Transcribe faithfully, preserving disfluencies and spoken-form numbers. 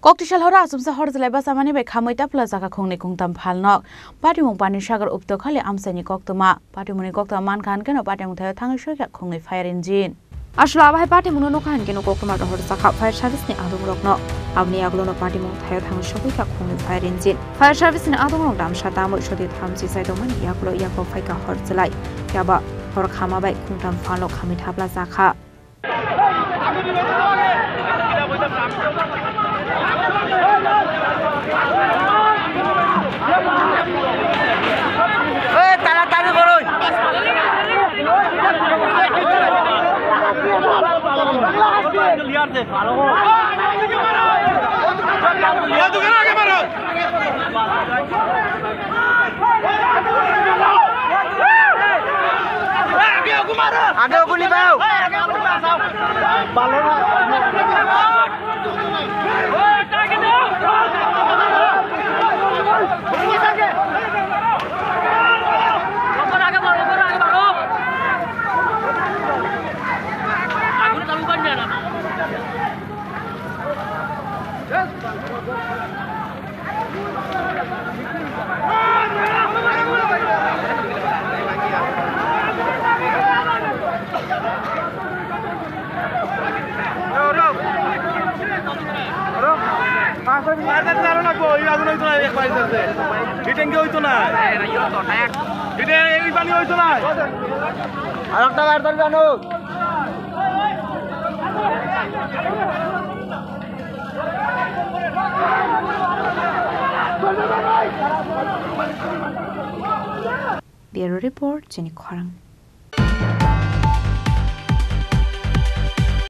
Koktisal horo achomsa hor jwlai bachamani bai khamwi tapla jakha khungni khungtam phalnok. Patimung Panisagar Uptokhali amchaini koktwma. Patimungni koktwma mankha hwnkhe no patimung thaio thangwi soikha khungni fire engine. Aswk abo hai patimungno nukha hwnkhe no koktwma rohor jakha fire service ni adongrokno. Aboni yagulo no patimung thaio thangwi soikha khungni fire engine. Fire service ni adongrok damsa tamwi soti thamchi chai tongmani yagulo yago phaikha hor jwlai. Phiya ba hor khama bai khungtam phalnok khamwi thapla jakha. Age oguli bao. Arekta bar bar gano. Bureau Report, Chini Khorang.